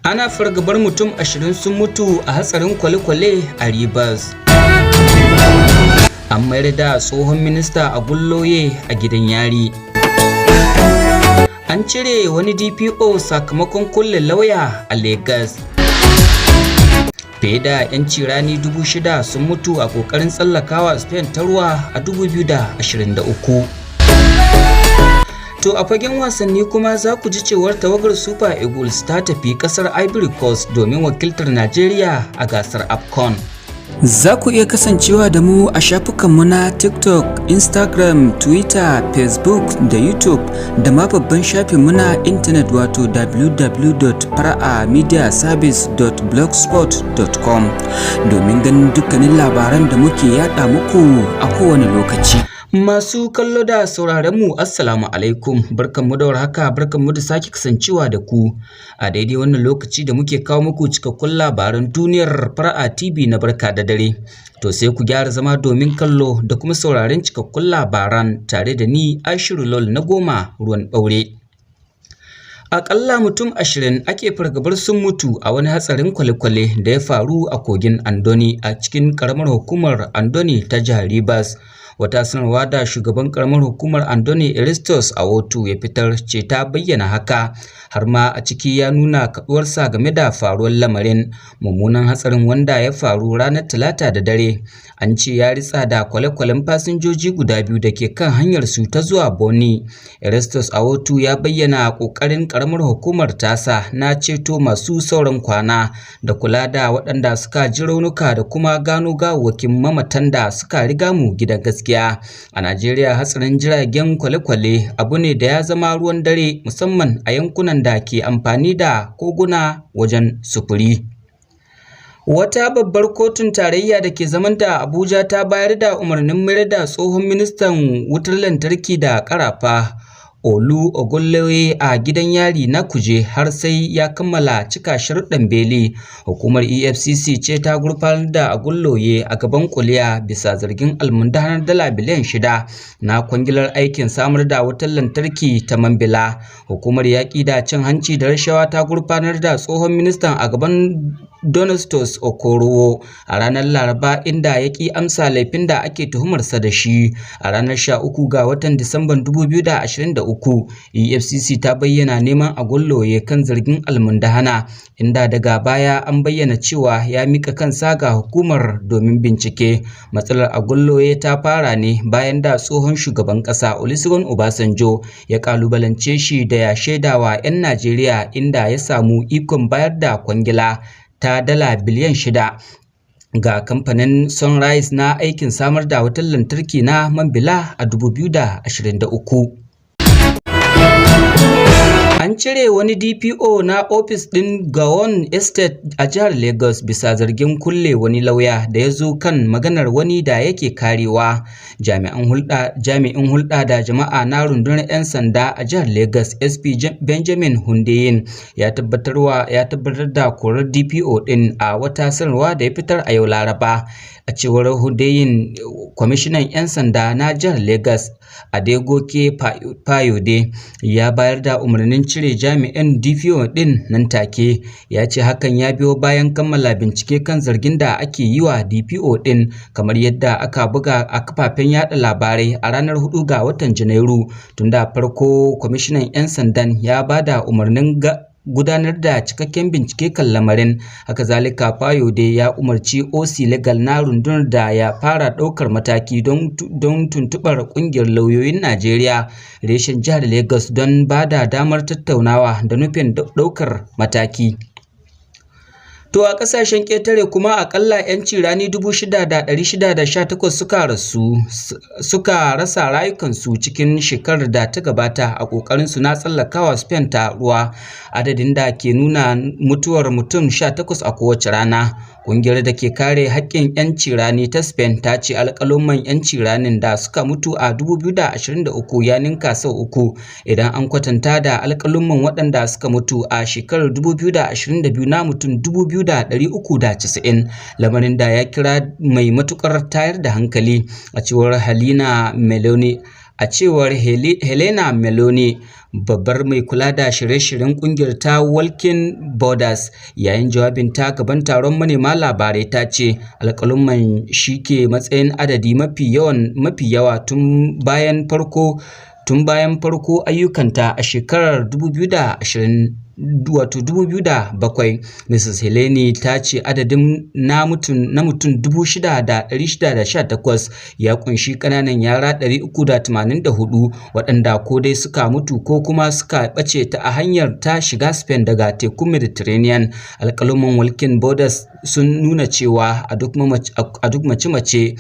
Ana fargabar mutum 20 sun mutu a hatsarin kwale-kwale a Rivers. An mayar da tsohon minista a Gulloye a gidan yari. An cire wani DPO sakamakon kulle lauya a Lagos. Fiye da 'yanci rani 6,000 sun mutu a ƙoƙarin tsallakawa Spain ta ruwa a 2023. To a fagen wasanni kuma za ku ji cewar tawagar Super Eagles ta tafi kasar Ivory Coast domin wakiltar Najeriya a gasar AFCON. Za ku iya kasancewa da mu a shafukanmu na TikTok, Instagram, Twitter, Facebook da YouTube da ma babban shafinmu na intanet wato www.paramediaservice.blogspot.com domin ganin dukkanin labaran da muke yada muku a kowane lokaci. Masu kallo da sauraron mu, Assalamu alaikum, barkanmu da warhaka, barkanmu da sake kasancewa da ku a daidai wannan lokaci da muke kawo muku cikakkun labaran duniyar Fara'a TV na barka da dare. To sai ku gyara zama domin kallo da kuma sauraron cikakkun labaran tare da ni, Ashiru Lol na goma ruwan ɓaure. Aƙalla mutum 20 ake fargabar sun mutu a wani hatsarin kwale-kwale da ya faru a kogin Andoni a cikin ƙaramar hukumar Andoni ta jihar Rivers. Wata sanarwa da shugaban karamar hukumar Andoni, Eristus Awotu, ya fitar ce ta bayyana haka, har ma a ciki ya nuna kaduwarsa game da faruwar lamarin. Mummunan hatsarin, wanda ya faru ranar Talata da dare, an ce ya ritsa da kwale-kwalen fasinjoji guda biyu da ke kan hanyar su ta zuwa Boni. Eristus Awotu ya bayyana kokarin karamar hukumar tasa na ceto masu sauran kwana da kula da waɗanda suka ji raunuka da kuma gano gawawwakin mamatan da suka riga mu gidan gaskiya. A Najeriya, hatsarin jiragen kwale-kwale abu ne da ya zama ruwan dare, musamman a yankunan da ke amfani da koguna wajen sufuri. Wata babbar kotun tarayya da ke zamanta a Abuja ta bayar da umarnin mayar da tsohon ministan wutar lantarki da karafa, Olu Ogunloye, a gidan yari na Kuje har sai ya kammala cika sharuɗan beli. Hukumar EFCC ce ta gurfanar da Ogunloye a gaban kuliya bisa zargin almundahanar dala biliyan 6 na kwangilar aikin samar da wutar lantarki ta Mambila. Hukumar yaƙi da cin hanci da rashawa ta gurfanar da tsohon ministan a gaban Donestus Okorowo a ranar Laraba, inda ya ƙi amsa laifin da ake tuhumarsa da shi. A ranar 13 ga watan Disamban 2023, EFCC ta bayyana neman Ogunloye kan zargin almundahana, inda daga baya an bayyana cewa ya mika kansa ga hukumar domin bincike. Matsalar Ogunloye ta fara ne bayan da tsohon shugaban ƙasa Olusegun Obasanjo ya kalubalance shi da ya shaidawa 'yan Najeriya inda ya samu ikon bayar da kwangila ta dala biliyan 6 ga kamfanin Sunrise na aikin samar da wutar lantarki na Mambila a 2023. An cire wani DPO na ofis ɗin Gowon Estate a jihar Lagos bisa zargin kulle wani lauya da ya zo kan maganar wani da yake karewa. Jami'in hulɗa da jama'a na rundunar 'yan sanda a jihar Lagos, SP Benjamin Hundeyin, ya tabbatar da korar DPO ɗin a wata sanarwa da ya fitar a yau Laraba. A cewar Hundeyin, kwamishinan 'yan sanda na jihar Lagos, Adegoke Fayode, ya bayar da umarnin cire jami'in DPO ɗin nan take. Ya ce hakan ya biyo bayan kammala bincike kan zargin da ake yi wa DPO ɗin, kamar yadda aka buga a kafafen yada labarai a ranar 4 ga watan Janairu. Tun da farko kwamishinan 'yan sandan ya ba da umarnin gudanar da cikakken bincike kan lamarin. Haka zalika, Fayode ya umarci OC Legal na rundunar da ya fara ɗaukar mataki don tuntuɓar ƙungiyar lauyoyin Najeriya reshen jihar Lagos don ba da damar tattaunawa da nufin ɗaukar mataki. To a ƙasashen ƙetare kuma, aƙalla 'yanci rani 6,618 suka rasu suka rasa rayukansu cikin shekarar da ta gabata a ƙoƙarinsu na tsallakawa Spain ta ruwa, adadin da ke nuna mutuwar mutum 18 a kowace rana. Ƙungiyar da ke kare haƙƙin 'yanci rani ta Spain ta ce alƙaluman 'yanci ranin da suka mutu a 2023 ya ninka sau uku idan an kwatanta da alƙaluman waɗanda suka mutu a shekarar 2022 na mutum 2,390, lamarin da ya kira mai matuƙar tayar da hankali. A cewar Helena Meloni A cewar Helena Meloni, babbar mai kula da shirye-shiryen kungiyar ta Walking Borders, yayin jawabinta gaban taron manema labarai ta ce alƙaluman shi ke matsayin adadi mafi yawa tun bayan farko ayyukanta a shekarar 2020, wato 2007. Mrs. Helene ta ce adadin na mutum 6,618 ya kunshi ƙananan yara 384 waɗanda ko dai suka mutu ko kuma suka ɓace ta a hanyar ta shiga Spain daga tekun Mediterranean. Alƙaluman Walking Borders sun nuna cewa a duk mace-mace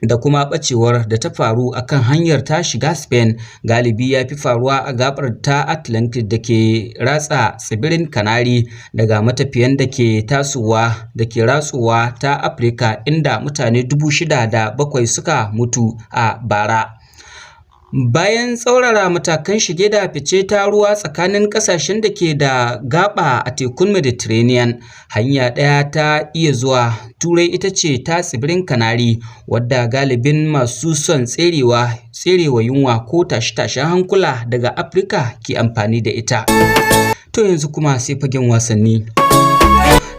da kuma ɓacewar da ta faru a kan hanyar ta shiga Spain, galibi ya fi faruwa a gabar ta Atlantic da ke ratsa tsibirin Canary daga matafiyan da ke tasowa da ke ratsowa ta Afirka, inda mutane 6,007 suka mutu a bara. Bayan tsaurara matakan shige da fice ta ruwa tsakanin ƙasashen da ke da gaɓa a tekun Mediterranean, hanya ɗaya ta iya zuwa Turai ita ce ta tsibirin Canary, wadda galibin masu son tserewa yunwa ko tashe-tashen hankula daga Afirka ke amfani da ita. To, yanzu kuma sai fagen wasanni.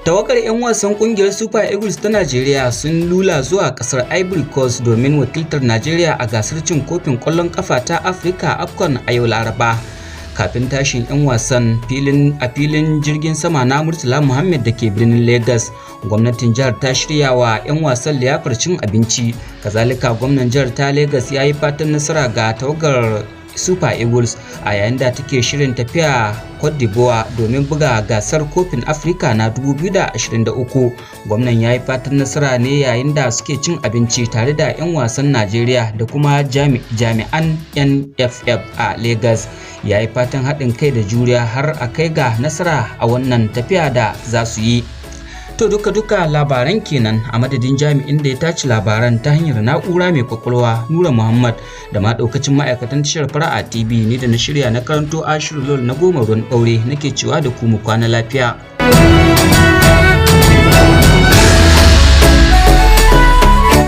Tawagar 'yan wasan kungiyar Super Eagles ta Najeriya sun lula zuwa kasar Ivory Coast domin wakiltar Najeriya a gasar cin kofin ƙwallon ƙafa ta Afirka, AFCON, a yau Laraba. Kafin tashin 'yan wasan a filin jirgin sama na Murtala Muhammad da ke birnin Lagos, gwamnatin jihar ta shirya wa 'yan wasan liyafar cin abinci. Kazalika, gwamnan jihar ta Lagos ya yi fatan nasara ga tawagar Super Eagles a yayin da take shirin tafiya Cote d'Ivoire domin buga gasar kofin Afirka na 2023. Gwamnan ya yi fatan nasara ne yayin da suke cin abinci tare da 'yan wasan Najeriya da kuma jami'an NFF a Lagos. Ya yi fatan haɗin kai da juriya har a kai ga nasara a wannan tafiya da za su yi. To, duka-duka labaran kenan. A madadin jami'in da ya tace labaran ta hanyar na'ura mai kwakwalwa, Nura Muhammad, da ma daukacin ma'aikatan tashar Fara'a TV, ni da na shirya na karanto, Ashiru Lol na goma ruwan ɓaure, nake cewa da ku mu kwana lafiya.